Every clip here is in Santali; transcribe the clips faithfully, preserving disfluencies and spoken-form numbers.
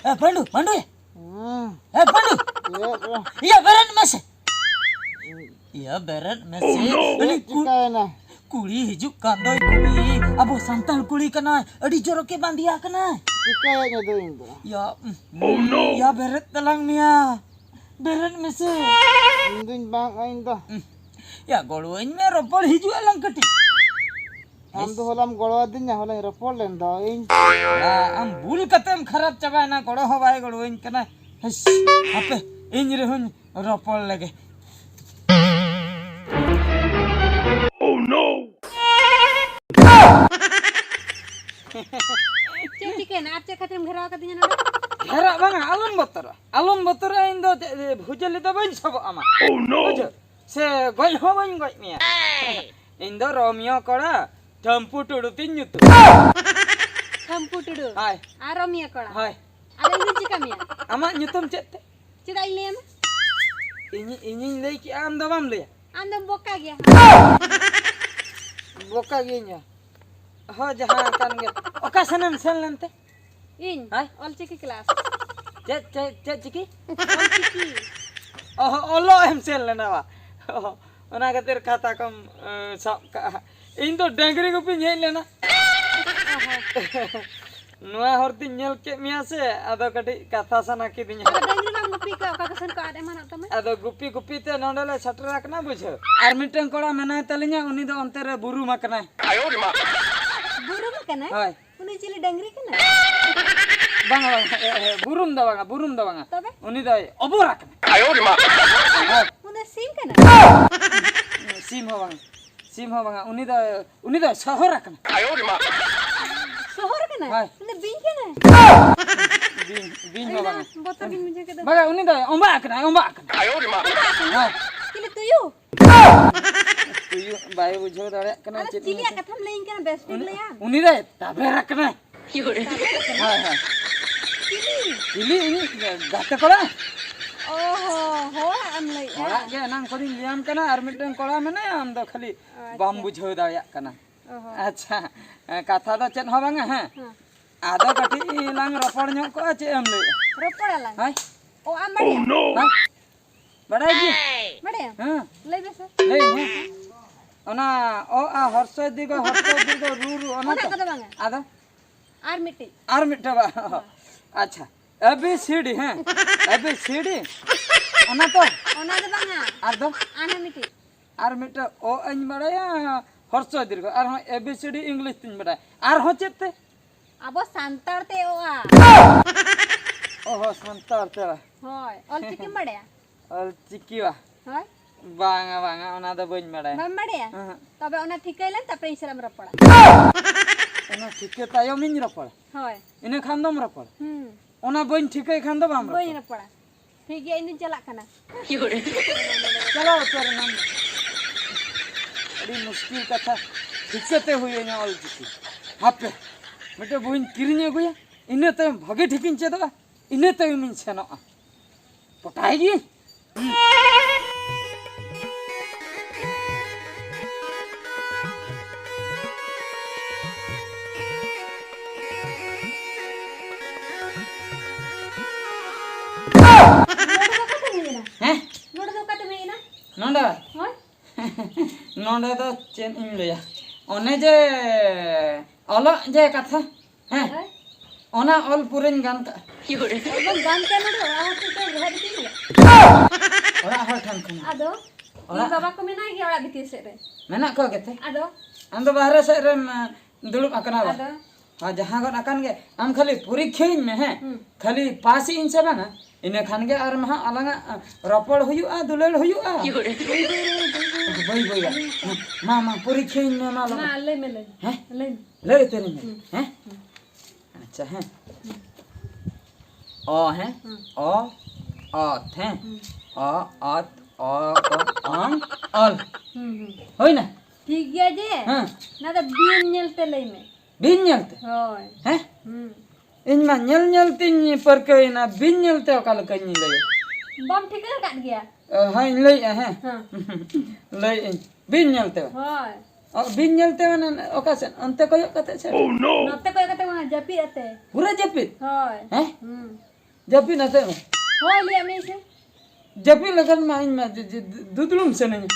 ᱮ ᱯᱟᱹᱰᱩ, ᱯᱟᱹᱰᱩ ᱭᱟ᱾ ᱦᱩᱸ᱾ ᱮ ᱯᱟᱹᱰᱩ᱾ ᱪᱮᱫ ᱨᱮ? ᱤᱭᱟᱹ ᱵᱮᱨᱮᱫ ᱢᱮᱥᱮ᱾ ᱤᱭᱟᱹ ᱵᱮᱨᱮᱫ ᱢᱮᱥᱮ᱾ ᱩᱱᱤ ᱪᱮᱫ ᱠᱩ- ᱪᱤᱠᱟᱹᱭᱮᱱᱟ? ᱠᱩᱲᱤ ᱦᱤᱡᱩᱜ ᱠᱟᱱ ᱫᱚᱭ ᱠᱩᱲᱤ᱾ ᱟᱵᱚ ᱥᱟᱱᱛᱟᱲ ᱠᱩᱲᱤ ᱠᱟᱱᱟᱭ᱾ ᱟᱹᱰᱤ ᱪᱚᱨᱚᱠᱮ ᱵᱟᱸᱫᱮᱭᱟ ᱠᱟᱱᱟᱭ᱾ ᱪᱤᱠᱟᱹᱭᱮᱫ ᱢᱮ ᱫᱩᱧ ᱫᱚ? ᱭᱟ, ᱩᱸ, ᱭᱟ ᱵᱮᱨᱮᱫ ᱛᱟᱞᱟᱝ ᱢᱮᱭᱟ᱾ ᱵᱮᱨᱮᱫ ᱢᱮᱥᱮ᱾ ᱤᱧ ᱫᱩᱧ ᱵᱟᱝ ᱤᱧ ᱫᱚ᱾ ᱩᱸ, ᱭᱟ ᱜᱚᱲᱚᱣᱟᱹᱧ ᱢᱮ, ᱨᱚᱯᱚᱲ ᱦᱤᱡᱩᱜ ᱟᱞᱟᱝ ᱠᱟᱹᱴᱤᱡ᱾ ᱟᱢ ᱫᱚ ᱦᱚᱞᱟᱢ ᱜᱚᱲᱚ ᱟᱹᱫᱤᱧᱟ, ᱦᱚᱞᱟᱧ ᱨᱚᱯᱚᱲ ᱞᱮᱱ ᱫᱚ ᱤᱧ᱾ ᱭᱟ, ᱟᱢ ᱵᱩᱞ ᱠᱟᱛᱮᱢ ᱠᱷᱟᱨᱟᱯ ᱪᱟᱵᱟᱭᱮᱱᱟ, ᱜᱚᱲᱚ ᱦᱚᱸ ᱵᱟᱭ ᱜᱚᱲᱚᱣᱟᱹᱧ ᱠᱟᱱᱟ᱾ ᱦᱟᱹᱥ, ᱦᱟᱯᱮ, ᱤᱧ ᱨᱮᱦᱚᱸᱧ ᱨᱚᱯᱚᱲ ᱞᱮᱜᱮ᱾ ᱪᱮᱫ ᱪᱤᱠᱟᱹᱭᱮᱱᱟ? ᱟᱨ ᱪᱮᱫ ᱠᱷᱟᱹᱛᱤᱨᱮᱢ ᱜᱷᱮᱨᱟᱣ ᱠᱟᱫᱤᱧᱟ ᱱᱚᱰᱮ? ᱜᱷᱮᱨᱟᱜ ᱵᱟᱝᱟ, ᱟᱞᱚᱢ ᱵᱚᱛᱚᱨᱚᱜᱼᱟ, ᱟᱞᱚᱢ ᱵᱚᱛᱚᱨᱚᱜᱼᱟ, ᱤᱧ ᱫᱚ ᱪᱮᱫ, ᱵᱷᱩᱡᱟᱹᱞᱤ ᱫᱚ ᱵᱟᱹᱧ ᱥᱟᱵᱚᱜ ᱟᱢᱟ᱾ ᱵᱩᱡᱷᱟᱹᱣ? ᱥᱮ ᱜᱚᱡ ᱦᱚᱸ ᱵᱟᱹᱧ ᱜᱚᱡ ᱢᱮᱭᱟ᱾ ᱤᱧ ᱫᱚ ᱨᱳᱢᱤᱭᱳ ᱠᱚᱲᱟ, ᱴᱷᱟᱢᱯᱩ ᱴᱩᱰᱩ ᱛᱤᱧ ᱧᱩᱛᱩᱢ᱾ ᱴᱷᱟᱢᱯᱩ ᱴᱩᱰᱩ? ᱦᱳᱭ᱾ ᱟᱨ ᱨᱳᱢᱤᱭᱳ ᱠᱚᱲᱟ? ᱦᱳᱭ᱾ ᱟᱫᱚ ᱤᱧ ᱫᱚᱧ ᱪᱤᱠᱟ ᱢᱮᱭᱟ? ᱟᱢᱟᱜ ᱧᱩᱛᱩᱢ ᱪᱮᱫ ᱛᱮ? ᱪᱮᱫᱟᱜ ᱤᱧ ᱞᱟᱹᱭᱟᱢᱟ? ᱤᱧ, ᱤᱧᱤᱧ ᱞᱟᱹᱭ ᱠᱮᱜᱼᱟ, ᱟᱢ ᱫᱚ ᱵᱟᱢ ᱞᱟᱹᱭᱟ? ᱟᱢ ᱫᱚᱢ ᱵᱚᱠᱟ ᱜᱮᱭᱟ᱾ ᱵᱚᱠᱟ ᱜᱤᱭᱟᱹᱧ ᱭᱟ? ᱦᱳᱭ, ᱡᱟᱦᱟᱸ ᱠᱟᱱ ᱜᱮ᱾ ᱚᱠᱟ ᱥᱮᱱᱮᱢ ᱥᱮᱱ ᱞᱮᱱᱛᱮ? ᱤᱧ? ᱦᱮᱸ? ᱚᱞᱪᱤᱠᱤ ᱠᱞᱟᱥ᱾ ᱪᱮᱫ, ᱪᱮᱫ, ᱪᱮᱫ ᱪᱤᱠᱤ? ᱚᱞᱪᱤᱠᱤ᱾ ᱚ, ᱚᱞᱚᱜ ᱮᱢ ᱥᱮᱱ ᱞᱮᱱᱟ ᱵᱟ? ᱚ, ᱚᱱᱟ ᱠᱷᱟᱹᱛᱤᱨ ᱠᱷᱟᱛᱟ ᱠᱚᱢ, ᱮ, ᱥᱟᱵ ᱠᱟᱜᱼᱟ᱾ ᱤᱧ ᱫᱚ ᱰᱟᱹᱝᱨᱤ ᱜᱩᱯᱤᱧ ᱦᱮᱡ ᱞᱮᱱᱟ᱾ ᱚ ᱦᱚᱸ᱾ ᱱᱚᱣᱟ ᱦᱚᱨ ᱛᱤᱧ ᱧᱮᱞ ᱠᱮᱫ ᱢᱮᱭᱟ ᱥᱮ, ᱟᱫᱚ ᱠᱟᱹᱴᱤᱡ ᱠᱟᱛᱷᱟ ᱥᱟᱱᱟ ᱠᱤᱫᱤᱧᱟ᱾ ᱟᱫᱚ ᱰᱟᱹᱝᱨᱤ ᱵᱟᱢ ᱜᱩᱯᱤ ᱠᱚᱣᱟ, ᱚᱠᱟ ᱠᱚ ᱥᱮᱱ ᱠᱚ ᱟᱫ ᱮᱢᱟᱱᱚᱜ ᱛᱟᱢᱟ? ᱟᱫᱚ ᱜᱩᱯᱤ ᱜᱩᱯᱤ ᱛᱮ ᱱᱚᱸᱰᱮ ᱞᱮ ᱥᱮᱴᱮᱨ ᱟᱠᱟᱱᱟ, ᱵᱩᱡᱷᱟᱹᱣ᱾ ᱟᱨ ᱢᱤᱫᱴᱟᱝ ᱠᱚᱲᱟ ᱢᱮᱱᱟᱭ ᱛᱟᱹᱞᱤᱧᱟ, ᱩᱱᱤ ᱫᱚ ᱚᱱᱛᱮ ᱨᱮ ᱵᱩᱨᱩᱢ ᱟᱠᱟᱱᱟᱭ᱾ ᱵᱩᱨᱩᱢ ᱟᱠᱟᱱᱟᱭ? ᱦᱳᱭ᱾ ᱩᱱᱤ ᱪᱤᱞᱤ ᱰᱟᱹᱝᱨᱤ ᱠᱟᱱᱟᱭ? ᱵᱟᱝᱟ, ᱵᱟᱝᱟ, ᱮ, ᱮ, ᱵᱩᱨᱩᱢ ᱫᱚ ᱵᱟᱝᱟ, ᱵᱩᱨᱩᱢ ᱫᱚ ᱵᱟᱝᱟ᱾ ᱛᱚᱵᱮ? ᱩᱱᱤ ᱫᱚᱭ ᱚᱵᱚᱨ ᱟᱠᱟᱱᱟ᱾ ᱦᱳᱭ᱾ ᱩᱱᱤ ᱥᱤᱢ ᱠᱟᱱᱟᱭ? ᱥᱤᱢ ᱦᱚᱸ ᱵᱟᱝᱟ, ᱥᱤᱢ ᱦᱚᱸ ᱵᱟᱝᱟ, ᱩᱱᱤ ᱫᱚ, ᱩᱱᱤ ᱫᱚᱭ ᱥᱚᱦᱚᱨ ᱟᱠᱟᱱᱟ᱾ ᱥᱚᱦᱚᱨ ᱠᱟᱱᱟᱭ? ᱦᱳᱭ᱾ ᱩᱱᱤ ᱫᱚ ᱵᱤᱧ ᱠᱟᱱᱟᱭ? ᱵᱤᱧ, ᱵᱤᱧ ᱦᱚᱸ ᱟᱹᱰᱤ ᱵᱟᱝᱟ᱾ ᱵᱚᱛᱚᱨ ᱜᱤᱧ ᱵᱩᱡᱷᱟᱹᱣ ᱠᱮᱫᱟ᱾ ᱵᱟᱝᱟ, ᱩᱱᱤ ᱫᱚᱭ ᱚᱸᱵᱟᱜ ᱟᱠᱟᱱᱟᱭ, ᱚᱸᱵᱟᱜ ᱟᱠᱟᱱᱟᱭ᱾ ᱚᱸᱵᱟᱜ ᱟᱠᱟᱱᱟᱭ? ᱦᱳᱭ᱾ ᱪᱤᱞᱤ ᱛᱩᱭᱩ? ᱛᱩᱭᱩ ᱵᱟᱭ ᱵᱩᱡᱷᱟᱹᱣ ᱫᱟᱲᱮᱭᱟᱜ ᱠᱟᱱᱟ ᱟᱫᱚ ᱪᱮᱫ ᱤᱧ ᱪᱤᱞᱤᱭᱟᱜ ᱢᱮᱛᱟᱭ᱾ ᱠᱟᱛᱷᱟᱢ ᱞᱟᱹᱭᱟᱹᱧ ᱠᱟᱱᱟ? ᱵᱮᱥ ᱴᱷᱤᱠ ᱩᱱᱤ, ᱞᱟᱹᱭᱟᱢ᱾ ᱩᱱᱤ ᱫᱚᱭ ᱛᱟᱵᱮᱨ ᱟᱠᱟᱱᱟᱭ᱾ ᱦᱳᱭ, ᱦᱳᱭ᱾ ᱪᱤᱞᱤ? ᱪᱤᱞᱤ? ᱩᱱᱤ ᱜᱟᱛᱮ ᱠᱚᱲᱟ᱾ ᱚ ᱦᱚᱸ, ᱦᱚᱲᱟᱜ ᱮᱢ ᱞᱟᱹᱭᱮᱜᱼᱟ? ᱦᱚᱲᱟᱜ ᱜᱮ ᱮᱱᱟᱝ ᱠᱷᱚᱱᱤᱧ ᱞᱟᱹᱭᱟᱢ ᱠᱟᱱᱟ, ᱟᱨ ᱢᱤᱫᱴᱟᱝ ᱠᱚᱲᱟ ᱢᱮᱱᱟᱭᱟ, ᱟᱢ ᱫᱚ ᱠᱷᱟᱹᱞᱤ ᱟᱪᱪᱷᱟ᱾ ᱵᱟᱢ ᱵᱩᱡᱷᱟᱹᱣ ᱫᱟᱲᱮᱭᱟᱜ ᱠᱟᱱᱟ᱾ ᱚ ᱦᱚᱸ᱾ ᱟᱪᱪᱷᱟ, ᱠᱟᱛᱷᱟ ᱫᱚ ᱪᱮᱫ ᱦᱚᱸ ᱵᱟᱝᱟ, ᱦᱮᱸ᱾ ᱦᱮᱸ᱾ ᱟᱫᱚ ᱠᱟᱹᱴᱤᱡ ᱞᱟᱝ ᱨᱚᱯᱚᱲ ᱧᱚᱜ ᱠᱚᱜᱼᱟ, ᱪᱮᱫ ᱮᱢ ᱞᱟᱹᱭᱮᱫᱼᱟ? ᱨᱚᱯᱚᱲ ᱟᱞᱟᱝ᱾ ᱦᱳᱭ᱾ ᱚ, ᱟᱢ ᱵᱟᱲᱟᱭᱟ? ᱦᱳᱭ᱾ ᱵᱟᱲᱟᱭ ᱜᱮ? ᱵᱟᱲᱟᱭᱟᱢ? ᱦᱮᱸ᱾ ᱞᱟᱹᱭ ᱢᱮᱥᱮ᱾ ᱞᱟᱹᱭ ᱢᱮ᱾ ᱚᱱᱟ ᱚ, ᱟ, ᱦᱚᱨᱥᱚᱭ ᱫᱤᱨᱜᱷᱚ, ᱦᱚᱨᱥᱚᱭ ᱫᱤᱨᱜᱷᱚ, ᱨᱩ, ᱨᱩ, ᱚᱱᱟ ᱚᱱᱟ ᱛᱚ? ᱠᱚᱫᱚ ᱵᱟᱝᱟ᱾ ᱟᱫᱚ? ᱟᱨ ᱢᱤᱫᱴᱤᱡ᱾ ᱟᱨ ᱢᱤᱫᱴᱟᱝ ᱵᱟ-, ᱦᱳᱭ᱾ ᱟᱪᱪᱷᱟ᱾ A B C D, ᱦᱮᱸ? A B C D? ᱚᱱᱟ ᱛᱚ? ᱚᱱᱟ ᱫᱚ ᱵᱟᱝᱟ᱾ ᱟᱨ ᱫᱚ? ᱟᱨ ᱢᱤᱫᱴᱤᱡ᱾ ᱟᱨ ᱢᱤᱫᱴᱟᱝ ᱚ ᱟᱧ ᱵᱟᱲᱟᱭᱟ, ᱦᱚᱨᱥᱚᱭ ᱫᱤᱨᱜᱷᱚ, ᱟᱨᱦᱚᱸ A B C D English ᱛᱤᱧ ᱵᱟᱲᱟᱭᱟ᱾ ᱟᱨᱦᱚᱸ ᱪᱮᱫ ᱛᱮ? ᱟᱵᱚ ᱥᱟᱱᱛᱟᱲ ᱛᱮ ᱚ, ᱟ᱾ ᱚ ᱦᱚ, ᱥᱟᱱᱛᱟᱲ ᱛᱮ᱾ ᱦᱳᱭ, ᱚᱞ ᱪᱤᱠᱤᱢ ᱵᱟᱲᱟᱭᱟ? ᱚᱞ ᱪᱤᱠᱤ ᱵᱟ? ᱦᱳᱭ᱾ ᱵᱟᱝᱟ, ᱵᱟᱝᱟ, ᱚᱱᱟ ᱫᱚ ᱵᱟᱹᱧ ᱵᱟᱲᱟᱭᱟ᱾ ᱵᱟᱢ ᱵᱟᱲᱟᱭᱟ? ᱚᱦᱚᱸ᱾ ᱛᱚᱵᱮ ᱚᱱᱟ ᱴᱷᱤᱠᱟᱹᱭ ᱞᱮᱢ, ᱛᱟᱨᱯᱚᱨᱮ ᱤᱧ ᱥᱟᱞᱟᱜ ᱮᱢ ᱨᱚᱯᱚᱲᱟ᱾ ᱚᱱᱟ ᱴᱷᱤᱠᱟᱹ ᱛᱟᱭᱚᱢᱤᱧ ᱨᱚᱯᱚᱲᱟ? ᱦᱳᱭ᱾ ᱤᱱᱟᱹ ᱠᱷᱟᱱ ᱫᱚᱢ ᱨᱚᱯᱚᱲᱟ? ᱦᱩᱸ᱾ ᱚᱱᱟ ᱵᱟᱹᱧ ᱴᱷᱤᱠᱟᱹᱭ ᱠᱷᱟᱱ ᱫᱚ ᱵᱟᱢ ᱵᱟᱹᱧ ᱨᱚᱯᱚᱲᱟ? ᱨᱚᱯᱚᱲᱟ᱾ ᱴᱷᱤᱠ ᱜᱮᱭᱟ, ᱤᱧ ᱫᱩᱧ ᱪᱟᱞᱟᱜ ᱠᱟᱱᱟ᱾ ᱪᱟᱞᱟᱣ ᱩᱛᱟᱹᱨ ᱮᱱᱟᱢ᱾ ᱟᱹᱰᱤ ᱢᱩᱥᱠᱤᱞ ᱠᱟᱛᱷᱟ, ᱪᱤᱠᱟᱹᱛᱮ ᱦᱩᱭᱟᱹᱧᱟ ᱚᱞ ᱪᱤᱠᱤ? ᱦᱟᱯᱮ, ᱢᱤᱫᱴᱮᱱ ᱵᱳᱭᱤᱧ ᱠᱤᱨᱤᱧ ᱟᱹᱜᱩᱭᱟ, ᱤᱱᱟᱹ ᱛᱟᱭᱚᱢ ᱵᱷᱟᱜᱮ ᱴᱷᱤᱠᱤᱧ ᱪᱮᱫᱚᱜᱼᱟ, ᱤᱱᱟᱹ ᱛᱟᱭᱚᱢᱤᱧ ᱥᱮᱱᱚᱜᱼᱟ᱾ ᱯᱚᱴᱟᱭ ᱜᱤᱭᱟᱹᱧ᱾ ᱱᱚᱰᱮ ᱫᱚ ᱚᱠᱟᱛᱮᱢ ᱦᱮᱡ ᱮᱱᱟ? ᱦᱮᱸ? ᱱᱚᱰᱮ ᱫᱚ ᱚᱠᱟᱛᱮᱢ ᱦᱮᱡ ᱮᱱᱟ? ᱱᱚᱰᱮ? ᱦᱳᱭ᱾ ᱱᱚᱰᱮ ᱫᱚ ᱪᱮᱫ ᱤᱧ ᱞᱟᱹᱭᱟ, ᱚᱱᱮ ᱡᱮ ᱚᱞᱚᱜ ᱡᱮ ᱠᱟᱛᱷᱟ, ᱦᱮᱸ, ᱦᱳᱭ᱾ ᱚᱱᱟ ᱚᱞ ᱯᱩᱨᱟᱹᱧ ᱜᱟᱱ ᱠᱟᱜᱼᱟ᱾ ᱟᱫᱚᱢ ᱜᱟᱱ ᱠᱮᱭᱟ ᱱᱚᱰᱮ ᱚᱲᱟᱜ ᱦᱚᱲ ᱴᱷᱮᱱ ᱠᱷᱚᱱ ᱵᱚᱦᱚᱜ ᱤᱫᱤ ᱠᱮᱭᱟ᱾ ᱚᱲᱟᱜ ᱦᱚᱲ ᱴᱷᱮᱱ ᱠᱷᱚᱱ᱾ ᱟᱫᱚ ᱚᱲᱟᱜ ᱤᱧ ᱵᱟᱵᱟ ᱠᱚ ᱢᱮᱱᱟᱭ ᱜᱮᱭᱟ ᱚᱲᱟᱜ ᱵᱷᱤᱛᱤᱨ ᱥᱮᱫ ᱨᱮ᱾ ᱢᱮᱱᱟᱜ ᱠᱚᱣᱟ ᱜᱮᱛᱮ? ᱟᱫᱚ? ᱟᱢ ᱫᱚ ᱵᱟᱦᱨᱮ ᱥᱮᱫ ᱨᱮᱢ, ᱮ, ᱫᱩᱲᱩᱵ ᱟᱠᱟᱱᱟ ᱵᱟ? ᱟᱫᱚ? ᱦᱮᱸ, ᱡᱟᱦᱟᱸ ᱜᱚᱫ ᱟᱠᱟᱱ ᱜᱮ, ᱟᱢ ᱠᱷᱟᱹᱞᱤ ᱯᱚᱨᱤᱠᱠᱷᱟᱹᱧ ᱢᱮ, ᱦᱮᱸ? ᱦᱩᱸ᱾ ᱠᱷᱟᱹᱞᱤ ᱯᱟᱥ ᱤᱧ ᱥᱮ ᱵᱟᱝᱟ, ᱤᱱᱟᱹ ᱠᱷᱟᱱ ᱜᱮ ᱟᱨ ᱢᱟ ᱦᱟᱸᱜ ᱟᱞᱟᱝᱟᱜ, ᱟ, ᱨᱚᱯᱚᱲ ᱦᱩᱭᱩᱜᱼᱟ, ᱫᱩᱞᱟᱹᱲ ᱦᱩᱭᱩᱜᱼᱟ᱾ ᱵᱟᱹᱭ ᱵᱟᱹᱭ, ᱵᱟᱹᱭ ᱵᱟᱹᱭ᱾ ᱢᱟ, ᱢᱟ, ᱯᱚᱨᱤᱠᱠᱷᱟᱹᱧ ᱢᱮ, ᱢᱟ, ᱞᱚᱜᱚᱱ᱾ ᱢᱟ, ᱞᱟᱹᱭ ᱢᱮ, ᱞᱟᱹᱭ ᱢᱮ᱾ ᱦᱮᱸ? ᱞᱟᱹᱭ ᱢᱮ᱾ ᱞᱟᱹᱭ ᱩᱛᱟᱹᱨᱟᱹᱧ ᱢᱮ᱾ ᱦᱩᱸ᱾ ᱦᱮᱸ? ᱦᱩᱸ᱾ ᱟᱪᱪᱷᱟ, ᱦᱮᱸ᱾ ᱦᱩᱸ᱾ ᱚ, ᱦᱮᱸ? ᱦᱩᱸ᱾ ᱚ, ᱚᱛ, ᱦᱮᱸ? ᱦᱩᱸ᱾ ᱚ, ᱚᱛ, ᱚ, ᱚ, ᱚᱝ, ᱚᱞ᱾ ᱦᱩᱸ, ᱦᱩᱸ᱾ ᱦᱩᱭᱱᱟ? ᱴᱷᱤᱠ ᱜᱮᱭᱟ ᱡᱮ, ᱦᱮᱸ᱾ ᱚᱱᱟ ᱫᱚ ᱵᱤᱱ ᱧᱮᱞ ᱛᱮ ᱞᱟᱹᱭ ᱢᱮ᱾ ᱵᱤᱱ ᱧᱮᱞ ᱛᱮ? ᱦᱳᱭ᱾ ᱦᱮᱸ? ᱦᱩᱸ᱾ ᱤᱧ ᱢᱟ ᱧᱮᱞ ᱧᱮᱞ ᱛᱤᱧ ᱯᱟᱹᱨᱠᱟᱹᱣ ᱮᱱᱟ, ᱵᱤᱱ ᱧᱮᱞ ᱛᱮ ᱚᱠᱟ ᱞᱮᱠᱟᱧ ᱞᱟᱹᱭᱟ? ᱵᱟᱢ ᱴᱷᱤᱠᱟᱹ ᱟᱠᱟᱫ ᱜᱮᱭᱟ? ᱚ, ᱦᱮᱸᱧ ᱞᱟᱹᱭᱮᱜᱼᱟ, ᱦᱮᱸ᱾ ᱦᱮᱸ᱾ ᱞᱟᱹᱭᱮᱜᱼᱟᱹᱧ, ᱵᱤᱱ ᱧᱮᱞ ᱛᱮ? ᱦᱳᱭ᱾ ᱚ, ᱵᱤᱱ ᱧᱮᱞᱛᱮ ᱢᱟᱱᱮ ᱚᱠᱟ ᱥᱮᱫ? ᱚᱱᱛᱮ ᱠᱚᱭᱚᱜ ᱠᱟᱛᱮ ᱥᱮ? ᱱᱚᱛᱮ ᱠᱚᱭᱚᱜ ᱠᱟᱛᱮ ᱵᱟᱝᱟ, ᱡᱟᱹᱯᱤᱫ ᱟᱛᱮ᱾ ᱯᱩᱨᱟᱹ ᱡᱟᱹᱯᱤᱫ? ᱦᱳᱭ᱾ ᱦᱮᱸ? ᱦᱩᱸ᱾ ᱡᱟᱹᱯᱤᱫ ᱟᱛᱮ ᱢᱟ᱾ ᱦᱳᱭ, ᱞᱟᱹᱭᱟᱜ ᱢᱮ ᱥᱮ᱾ ᱡᱟᱹᱯᱤᱫ ᱞᱮᱠᱷᱟᱱ ᱢᱟ ᱤᱧ ᱢᱟ ᱡᱮ, ᱡᱮ, ᱫᱩᱫᱲᱩᱢ ᱥᱟᱱᱟᱧᱟ᱾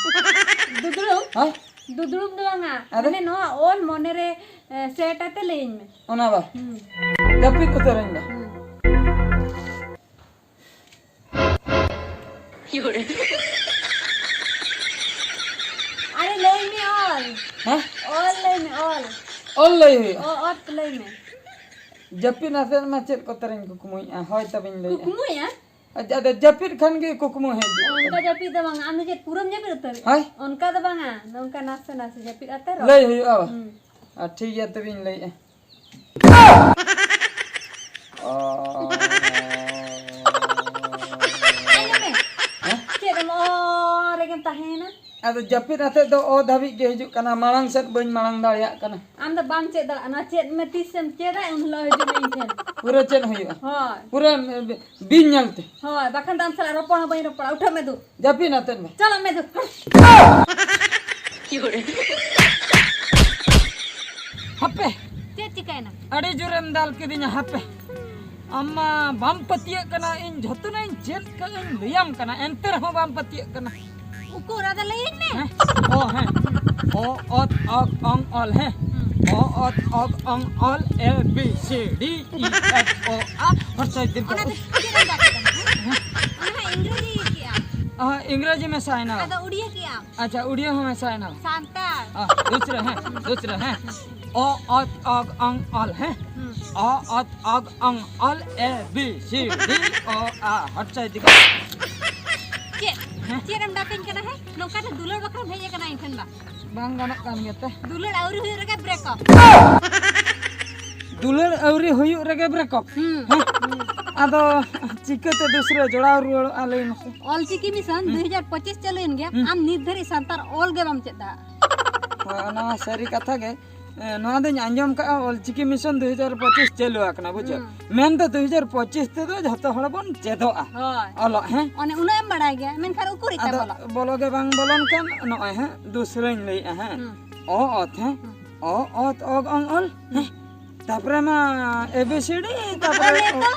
ᱫᱩᱫᱲᱩᱢ? ᱦᱮᱸ? ᱫᱩᱫᱲᱩᱢ ᱫᱚ ᱵᱟᱝᱟ᱾ ᱟᱫᱚ? ᱢᱟᱱᱮ ᱱᱚᱣᱟ ᱚᱞ ᱢᱚᱱᱮ ᱨᱮ, ᱮ, set ᱟᱛᱮ ᱞᱟᱹᱭᱟᱹᱧ ᱢᱮ᱾ ᱚᱱᱟ ᱵᱟ? ᱦᱩᱸ᱾ ᱡᱟᱹᱯᱤᱫ ᱩᱛᱟᱹᱨᱟᱹᱧ ᱵᱟ᱾ ᱦᱩᱸ᱾ ᱟᱨᱮ ᱞᱟᱹᱭ ᱢᱮ ᱚᱞ᱾ ᱦᱮᱸ? ᱚᱞ ᱞᱟᱹᱭ ᱢᱮ ᱚᱞ᱾ ᱚᱞ ᱞᱟᱹᱭ ᱦᱩᱭᱩᱜᱼᱟ? ᱚ, ᱚᱛ ᱞᱟᱹᱭ ᱢᱮ᱾ ᱡᱟᱹᱯᱤᱫ ᱟᱛᱮᱫ ᱢᱟ ᱪᱮᱫ ᱠᱚᱛᱮᱨᱤᱧ ᱠᱩᱠᱢᱩᱭᱮᱫᱼᱟ, ᱦᱳᱭ ᱛᱚᱵᱮᱧ ᱞᱟᱹᱭᱮᱫᱼᱟ᱾ ᱠᱩᱠᱢᱩᱭᱟ? ᱟᱪᱪᱷᱟ, ᱟᱫᱚ ᱡᱟᱹᱯᱤᱫ ᱠᱷᱟᱱ ᱜᱮ ᱠᱩᱠᱢᱩ ᱦᱤᱡᱩᱜ ᱚᱱᱠᱟ ᱠᱟᱱᱟ᱾ ᱡᱟᱹᱯᱤᱫ ᱫᱚ ᱵᱟᱝᱟ, ᱟᱢ ᱫᱚ ᱪᱮᱫ ᱯᱩᱨᱟᱹᱢ ᱡᱟᱹᱯᱤᱫ ᱩᱛᱟᱹᱨᱮᱜᱼᱟ? ᱦᱳᱭ᱾ ᱚᱱᱠᱟ ᱫᱚ ᱵᱟᱝᱟ, ᱱᱚᱝᱠᱟ ᱱᱟᱥᱮ ᱱᱟᱥᱮ ᱡᱟᱹᱯᱤᱫ ᱟᱛᱮ ᱨᱚᱲ᱾ ᱞᱟᱹᱭ ᱦᱩᱭᱩᱜᱼᱟ ᱵᱟ? ᱦᱩᱸ᱾ ᱟᱨ ᱴᱷᱤᱠ ᱜᱮᱭᱟ, ᱛᱚᱵᱮᱧ ᱞᱟᱹᱭᱮᱫᱼᱟ᱾ ᱚ᱾ ᱟᱸᱡᱚᱢ ᱢᱮ᱾ ᱦᱮᱸ? ᱪᱮᱫ ᱮᱢ ᱚ ᱨᱮᱜᱮᱢ ᱛᱟᱦᱮᱸᱭᱮᱱᱟ? ᱟᱫᱚ ᱡᱟᱹᱯᱤᱫ ᱟᱛᱮᱫ ᱫᱚ ᱚ ᱫᱷᱟᱹᱵᱤᱡ ᱜᱮ ᱦᱤᱡᱩᱜ ᱠᱟᱱᱟ, ᱢᱟᱲᱟᱝ ᱥᱮᱫ ᱵᱟᱹᱧ ᱢᱟᱲᱟᱝ ᱫᱟᱲᱮᱭᱟᱜ ᱠᱟᱱᱟ᱾ ᱟᱢ ᱫᱚ ᱵᱟᱢ ᱪᱮᱫ ᱫᱟᱲᱮᱭᱟᱜᱼᱟ, ᱱᱚᱣᱟ ᱪᱮᱫ ᱢᱮ, ᱛᱤᱥᱮᱢ ᱪᱮᱫᱟ ᱩᱱ ᱦᱤᱞᱳᱜ ᱦᱤᱡᱩᱜ ᱢᱮ ᱤᱧ ᱴᱷᱮᱱ᱾ ᱯᱩᱨᱟᱹ ᱪᱮᱫ ᱦᱩᱭᱩᱜᱼᱟ? ᱦᱳᱭ᱾ ᱯᱩᱨᱟᱹ ᱵᱤᱱ ᱧᱮᱞ ᱛᱮ᱾ ᱦᱳᱭ, ᱵᱟᱠᱷᱟᱱ ᱫᱚ ᱟᱢ ᱥᱟᱞᱟᱜ ᱨᱚᱯᱚᱲ ᱦᱚᱸ ᱵᱟᱹᱧ ᱨᱚᱯᱚᱲᱟ, ᱩᱴᱷᱟᱹᱜ ᱢᱮ ᱫᱩ᱾ ᱡᱟᱹᱯᱤᱫ ᱟᱛᱮᱫ ᱢᱮ᱾ ᱪᱟᱞᱟᱜ ᱢᱮ ᱫᱩ᱾ ᱦᱟᱯᱮ᱾ ᱪᱮᱫ ᱪᱤᱠᱟᱹᱭᱮᱱᱟ? ᱟᱹᱰᱤ ᱡᱳᱨᱮᱢ ᱫᱟᱞ ᱠᱤᱫᱤᱧᱟ, ᱦᱟᱯᱮ᱾ ᱟᱢ ᱢᱟ ᱵᱟᱢ ᱯᱟᱹᱛᱭᱟᱹᱜ ᱠᱟᱱᱟ, ᱤᱧ ᱡᱷᱚᱛᱚᱱᱟᱜ ᱤᱧ ᱪᱮᱫ ᱠᱟᱜ ᱤᱧ ᱞᱟᱹᱭᱟᱢ ᱠᱟᱱᱟ, ᱮᱱᱛᱮ ᱨᱮᱦᱚᱸ ᱵᱟᱢ ᱯᱟᱹᱛᱭᱟᱹᱜ ᱠᱟᱱᱟ᱾ ᱩᱠᱩᱨ, ᱟᱫᱚ ᱞᱟᱹᱭᱟᱹᱧ ᱢᱮ᱾ ᱦᱮᱸ? ᱚ, ᱦᱮᱸ᱾ ᱚ, ᱚᱛ, ᱚᱜ, ᱚᱝ, ᱚᱞ, ᱦᱮᱸ? ᱦᱩᱸ᱾ ᱚ, ᱚᱛ, ᱚᱜ, ᱚᱝ, ᱚᱞ, A, B, C, D, E, F, O, R, ᱦᱚᱨᱥᱟᱭ ᱫᱤᱨᱜᱷᱚ᱾ ᱚᱱᱟ ᱫᱚ ᱪᱮᱫ ᱮᱢ ᱫᱟᱜ ᱠᱮᱫᱟ? ᱦᱮᱸ? ᱚᱱᱟ ᱢᱟ ᱤᱝᱨᱮᱡᱤ ᱠᱮᱜᱼᱟ᱾ ᱟᱦᱟ, ᱤᱝᱨᱮᱡᱤ ᱢᱮᱥᱟᱭᱮᱱᱟ᱾ ᱟᱫᱚ ᱩᱲᱤᱭᱟ ᱠᱮᱜᱼᱟᱢ᱾ ᱟᱪᱪᱷᱟ, ᱩᱲᱤᱭᱟ ᱦᱚᱸ ᱢᱮᱥᱟᱭᱮᱱᱟ᱾ ᱥᱟᱱᱛᱟᱲ᱾ ᱟ, ᱫᱩᱥᱨᱟ, ᱦᱮᱸ, ᱫᱩᱥᱨᱟ, ᱦᱮᱸ᱾ ᱚ, ᱚᱛ, ᱚᱜ, ᱚᱝ, ᱚᱞ, ᱦᱮᱸ? ᱦᱩᱸ᱾ ᱚ, ᱚᱛ, ᱚᱜ, ᱚᱝ, ᱚᱞ, A, B, C, D, O, R, ᱦᱚᱨᱥᱟᱭ ᱫᱤᱨᱜᱷᱚ᱾ ᱪᱮᱫ? ᱦᱮᱸ? ᱪᱮᱫ ᱮᱢ ᱰᱟᱠᱟᱹᱧ ᱠᱟᱱᱟ, ᱦᱮᱸ? ᱱᱚᱝᱠᱟᱱ ᱫᱩᱞᱟᱹᱲ ᱵᱟᱠᱷᱨᱟᱢ ᱦᱮᱡ ᱟᱠᱟᱱᱟ ᱤᱧ ᱴᱷᱮᱱ ᱵᱟ? ᱵᱟᱝ ᱜᱟᱱᱚᱜ ᱠᱟᱱ ᱜᱮᱭᱟ ᱛᱮ᱾ ᱫᱩᱞᱟᱹᱲ ᱟᱹᱣᱨᱤ ᱦᱩᱭᱩᱜ ᱨᱮᱜᱮ break up᱾ ᱫᱩᱞᱟᱹᱲ ᱟᱹᱣᱨᱤ ᱦᱩᱭᱩᱜ ᱨᱮᱜᱮ break up? ᱦᱩᱸ᱾ ᱦᱮᱸ? ᱟᱫᱚ ᱪᱤᱠᱟᱹᱛᱮ ᱫᱩᱥᱨᱟᱹ ᱡᱚᱲᱟᱣ ᱨᱩᱣᱟᱹᱲᱚᱜᱼᱟ, ᱞᱟᱹᱭ ᱢᱮᱥᱮ? ᱚᱞᱪᱤᱠᱤ ᱢᱤᱥᱚᱱ ᱦᱩᱸ᱾ ᱫᱩ ᱦᱟᱡᱟᱨ ᱯᱚᱸᱪᱤᱥ ᱪᱟᱹᱞᱩᱭᱮᱱ ᱜᱮᱭᱟ, ᱦᱩᱸ᱾ ᱟᱢ ᱱᱤᱛ ᱫᱷᱟᱹᱨᱤᱡ ᱥᱟᱱᱛᱟᱲ ᱚᱞ ᱜᱮ ᱵᱟᱢ ᱪᱮᱫ ᱫᱟᱲᱮᱭᱟᱜᱼᱟ᱾ ᱦᱳᱭ, ᱚᱱᱟ ᱢᱟ ᱥᱟᱹᱨᱤ ᱠᱟᱛᱷᱟ ᱜᱮ᱾ ᱮ, ᱱᱚᱣᱟ ᱫᱚᱧ ᱟᱸᱡᱚᱢ ᱠᱟᱜᱼᱟ, ᱚᱞᱪᱤᱠᱤ ᱢᱤᱥᱚᱱ ᱫᱩ ᱦᱟᱡᱟᱨ ᱯᱚᱸᱪᱤᱥ ᱪᱟᱹᱞᱩ ᱟᱠᱟᱱᱟ, ᱵᱩᱡᱷᱟᱹᱣ? ᱦᱩᱸ᱾ ᱢᱮᱱᱫᱚ ᱫᱩ ᱦᱟᱡᱟᱨ ᱯᱚᱸᱪᱤᱥ ᱛᱮᱫᱚ ᱡᱷᱚᱛᱚ ᱦᱚᱲ ᱵᱚᱱ ᱪᱮᱫᱚᱜᱼᱟ᱾ ᱦᱳᱭ᱾ ᱚᱞᱚᱜ, ᱦᱮᱸ? ᱚᱱᱮ ᱩᱱᱟᱹᱜ ᱮᱢ ᱵᱟᱲᱟᱭ ᱜᱮᱭᱟ, ᱢᱮᱱᱠᱷᱟᱱ ᱩᱠᱩᱨᱤᱡ ᱛᱟᱢ ᱟᱫᱚ ᱚᱞᱚᱜ? ᱵᱚᱞᱚ ᱜᱮ ᱵᱟᱝ ᱵᱚᱞᱚᱱ ᱠᱷᱟᱱ ᱱᱚᱜᱼᱚᱭ ᱦᱟᱸᱜ ᱫᱩᱥᱨᱟᱹᱧ ᱞᱟᱹᱭᱮᱜᱼᱟ, ᱦᱮᱸ᱾ ᱦᱩᱸ᱾ ᱚ ᱚᱛ, ᱦᱮᱸ? ᱚ ᱚᱛ ᱚᱜ ᱚᱝ ᱚᱞ, ᱦᱮᱸ? ᱛᱟᱯᱚᱨᱮ ᱢᱟ A B C D, ᱛᱟᱯᱚᱨᱮ ᱚᱱᱮ ᱚ- ᱛᱚ,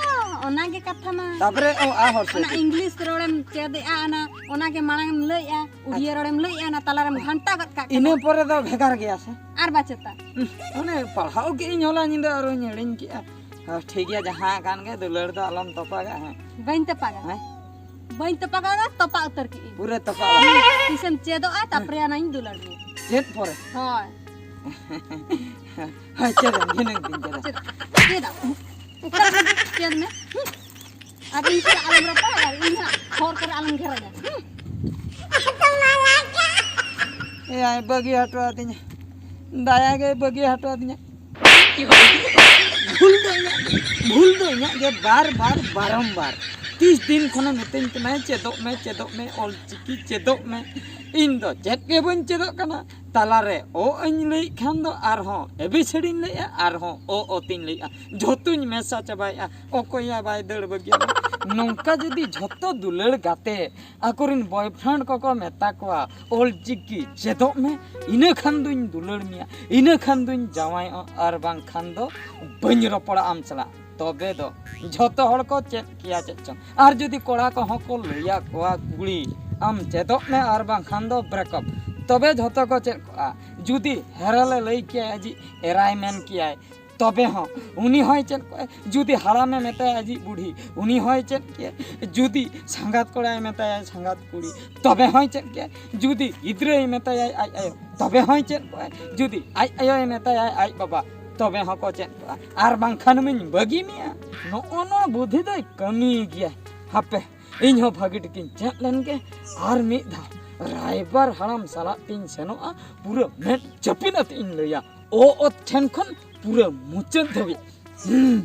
ᱚᱱᱟᱜᱮ ᱠᱟᱛᱷᱟ ᱢᱟ᱾ ᱛᱟᱯᱚᱨᱮ ᱚ ᱟ ᱦᱚᱨ ᱚᱱᱟ ᱥᱮ ᱤᱝᱞᱤᱥ ᱨᱚᱲᱮᱢ ᱪᱮᱫ ᱮᱜᱼᱟ, ᱚᱱᱟ, ᱚᱱᱟᱜᱮ ᱢᱟᱲᱟᱝ ᱮᱢ ᱞᱟᱹᱭᱮᱜᱼᱟ, ᱩᱲᱤᱭᱟᱹ ᱨᱚᱲᱮᱢ ᱞᱟᱹᱭᱮᱜᱼᱟ, ᱚᱱᱟ ᱛᱟᱞᱟᱨᱮᱢ ᱜᱷᱟᱱᱴᱟ ᱜᱚᱫ ᱠᱟᱜ ᱠᱟᱱᱟ᱾ ᱤᱱᱟᱹ ᱯᱚᱨᱮ ᱫᱚ ᱵᱷᱮᱜᱟᱨ ᱜᱮᱭᱟ ᱥᱮ? ᱟᱨ ᱵᱟᱪᱮᱛᱟ᱾ ᱦᱩᱸ, ᱚᱱᱮ ᱯᱟᱲᱦᱟᱣ ᱠᱮᱜᱼᱟᱹᱧ ᱦᱚᱞᱟ ᱧᱤᱫᱟᱹ ᱟᱨᱚᱧ ᱦᱤᱲᱤᱧ ᱠᱮᱜᱼᱟ᱾ ᱦᱮᱸ, ᱴᱷᱤᱠ ᱜᱮᱭᱟ, ᱡᱟᱦᱟᱸ ᱟᱠᱟᱱ ᱜᱮ ᱫᱩᱞᱟᱹᱲ ᱫᱚ ᱟᱞᱚᱢ ᱛᱚᱯᱟᱜᱟ, ᱦᱮᱸ? ᱵᱟᱹᱧ ᱛᱚᱯᱟᱜᱟ᱾ ᱦᱮᱸ? ᱵᱟᱹᱧ ᱛᱚᱯᱟᱜᱟ, ᱛᱚᱯᱟᱜ ᱩᱛᱟᱹᱨ ᱠᱮᱜᱼᱟᱹᱧ᱾ ᱯᱩᱨᱟᱹ ᱛᱚᱯᱟᱜ᱾ ᱛᱤᱥᱮᱢ ᱪᱮᱫᱚᱜᱼᱟ, ᱛᱟᱯᱚᱨᱮ ᱟᱱᱟᱧ ᱫᱩᱞᱟᱹᱲ ᱢᱮᱭᱟ᱾ ᱪᱮᱫ ᱯᱚᱨᱮ? ᱦᱳᱭ᱾ ᱦᱳᱭ, ᱪᱮᱫ ᱮᱢ, ᱫᱷᱤᱱᱟᱹᱝ ᱫᱤᱱ ᱪᱮᱫ ᱮᱢ᱾ ᱪᱮᱫ? ᱪᱮᱫᱟᱜ? ᱚᱠᱟ ᱨᱮ ᱪᱮᱫ ᱢᱮ? ᱦᱩᱸ᱾ ᱟᱨ ᱤᱧ ᱥᱟᱞᱟᱜ ᱟᱞᱚᱢ ᱨᱚᱯᱚᱲᱟ, ᱟᱨ ᱤᱧ ᱦᱟᱸᱜ ᱦᱚᱨ ᱠᱚᱨᱮ ᱟᱞᱚᱢ ᱜᱷᱮᱨᱟᱧᱟ᱾ ᱦᱩᱸ᱾ ᱮᱭᱟᱭ ᱵᱟᱹᱜᱤ ᱦᱚᱴᱚ ᱟᱹᱫᱤᱧᱟ, ᱫᱟᱭᱟ ᱜᱮ ᱵᱟᱹᱜᱤ ᱦᱚᱴᱚ ᱟᱹᱫᱤᱧᱟ᱾ ᱵᱷᱩᱞ ᱫᱚ ᱤᱧᱟᱹᱜ ᱜᱮ, ᱵᱷᱩᱞ ᱫᱚ ᱤᱧᱟᱹᱜ ᱜᱮ, ᱵᱟᱨ ᱵᱟᱨ ᱵᱟᱨᱚᱢᱵᱟᱨ᱾ ᱛᱤᱥ ᱫᱤᱱ ᱠᱷᱚᱱᱮ ᱢᱤᱛᱟᱹᱧ ᱠᱟᱱᱟᱭ, "ᱪᱮᱫᱚᱜ ᱢᱮ, ᱪᱮᱫᱚᱜ ᱢᱮ, ᱚᱞ ᱪᱤᱠᱤ ᱪᱮᱫᱚᱜ ᱢᱮ᱾" ᱤᱧ ᱫᱚ ᱪᱮᱫ ᱜᱮ ᱵᱟᱹᱧ ᱪᱮᱫᱚᱜ ᱠᱟᱱᱟ᱾ ᱛᱟᱞᱟᱨᱮ ᱚ ᱟᱹᱧ ᱞᱟᱹᱭᱮᱫ ᱠᱷᱟᱱ ᱫᱚ ᱟᱨᱦᱚᱸ A B C D ᱤᱧ ᱞᱟᱹᱭᱮᱫᱼᱟ, ᱟᱨᱦᱚᱸ ᱚ ᱚᱛᱤᱧ ᱞᱟᱹᱭᱮᱫᱼᱟ, ᱡᱷᱚᱛᱚᱧ ᱢᱮᱥᱟ ᱪᱟᱵᱟᱭᱮᱫᱼᱟ᱾ ᱚᱠᱚᱭ ᱦᱚᱸ ᱵᱟᱭ ᱫᱟᱹᱲ ᱵᱟᱹᱜᱤᱭᱟᱫᱟ᱾ ᱱᱚᱝᱠᱟ ᱡᱩᱫᱤ ᱡᱷᱚᱛᱚ ᱫᱩᱞᱟᱹᱲ ᱜᱟᱛᱮ ᱟᱠᱚᱨᱮᱱ boyfriend ᱠᱚᱠᱚ ᱢᱮᱛᱟ ᱠᱚᱣᱟ, "ᱚᱞ ᱪᱤᱠᱤ ᱪᱮᱫᱚᱜ ᱢᱮ, ᱤᱱᱟᱹ ᱠᱷᱟᱱ ᱫᱩᱧ ᱫᱩᱞᱟᱹᱲ ᱢᱮᱭᱟ, ᱤᱱᱟᱹ ᱠᱷᱟᱱ ᱫᱩᱧ ᱡᱟᱶᱟᱭᱚᱜᱼᱟ, ᱟᱨ ᱵᱟᱝᱠᱷᱟᱱ ᱫᱚ ᱵᱟᱹᱧ ᱨᱚᱯᱚᱲᱟ ᱟᱢ ᱥᱟᱞᱟᱜ", ᱛᱚᱵᱮ ᱫᱚ ᱡᱷᱚᱛᱚ ᱦᱚᱲ ᱠᱚ ᱪᱮᱫ ᱠᱮᱭᱟ ᱪᱮᱫ ᱪᱚᱝ᱾ ᱟᱨ ᱡᱩᱫᱤ ᱠᱚᱲᱟ ᱠᱚᱦᱚᱸ ᱠᱚ ᱞᱟᱹᱭᱟ ᱠᱚᱣᱟ, "ᱠᱩᱲᱤ, ᱟᱢ ᱪᱮᱫᱚᱜ ᱢᱮ, ᱟᱨ ᱵᱟᱝᱠᱷᱟᱱ ᱫᱚ break up", ᱛᱚᱵᱮ ᱡᱷᱚᱛᱚ ᱠᱚ ᱪᱮᱫ ᱠᱚᱜᱼᱟ᱾ ᱡᱩᱫᱤ ᱦᱮᱨᱮᱞᱮ ᱞᱟᱹᱭ ᱠᱮᱭᱟᱭ, ᱟᱡᱤᱡ ᱮᱨᱟᱭ ᱢᱮᱱ ᱠᱮᱭᱟᱭ, ᱛᱚᱵᱮ ᱦᱚᱸ ᱩᱱᱤ ᱦᱚᱸᱭ ᱪᱮᱫ ᱠᱚᱜᱼᱟ᱾ ᱡᱩᱫᱤ ᱦᱟᱲᱟᱢᱮ ᱢᱮᱛᱟᱭᱟ ᱟᱡᱤᱡ ᱵᱩᱰᱷᱤ, ᱩᱱᱤ ᱦᱚᱸᱭ ᱪᱮᱫ ᱠᱮᱭᱟ᱾ ᱡᱩᱫᱤ ᱥᱟᱸᱜᱟᱛ ᱠᱚᱲᱟᱭ ᱢᱮᱛᱟᱭᱟ ᱥᱟᱸᱜᱟᱛ ᱠᱩᱲᱤ, ᱛᱚᱵᱮ ᱦᱚᱸᱭ ᱪᱮᱫ ᱠᱮᱭᱟ᱾ ᱡᱩᱫᱤ ᱜᱤᱫᱽᱨᱟᱹᱭ ᱢᱮᱛᱟᱭᱟᱭ ᱟᱡ ᱟᱭᱳ, ᱛᱚᱵᱮ ᱦᱚᱸᱭ ᱪᱮᱫ ᱠᱚᱜᱼᱟ᱾ ᱡᱩᱫᱤ ᱟᱡ ᱟᱭᱳᱭ ᱢᱮᱛᱟᱭᱟᱭ ᱟᱡ ᱵᱟᱵᱟ, ᱛᱚᱵᱮ ᱦᱚᱸᱠᱚ ᱪᱮᱫ ᱠᱚᱜᱼᱟ᱾ ᱟᱨ ᱵᱟᱝᱠᱷᱟᱱ ᱢᱟᱧ ᱵᱟᱹᱜᱤ ᱢᱮᱭᱟ᱾ ᱱᱚᱜᱼᱚ ᱱᱚᱣᱟ ᱵᱩᱫᱷᱤ ᱫᱚᱭ ᱠᱟᱹᱢᱤ ᱜᱮᱭᱟ᱾ ᱦᱟᱯᱮ, ᱤᱧ ᱦᱚᱸ ᱵᱷᱟᱹᱜᱤ ᱴᱷᱤᱠᱤᱧ ᱪᱮᱫ ᱞᱮᱱ ᱜᱮ, ᱟᱨ ᱢᱤᱫ ᱫᱷᱟᱣ ᱨᱟᱭᱵᱟᱨ ᱦᱟᱲᱟᱢ ᱥᱟᱞᱟᱜ ᱛᱤᱧ ᱥᱮᱱᱚᱜᱼᱟ, ᱯᱩᱨᱟᱹ ᱢᱮᱫ ᱡᱟᱹᱯᱤᱫ ᱟᱛᱮ ᱤᱧ ᱞᱟᱹᱭᱟ, ᱚ ᱚᱛ ᱴᱷᱮᱱ ᱠᱷᱚᱱ ᱯᱩᱨᱟᱹ ᱢᱩᱪᱟᱹᱫ ᱫᱷᱟᱹᱵᱤᱡ᱾ ᱦᱩᱸ᱾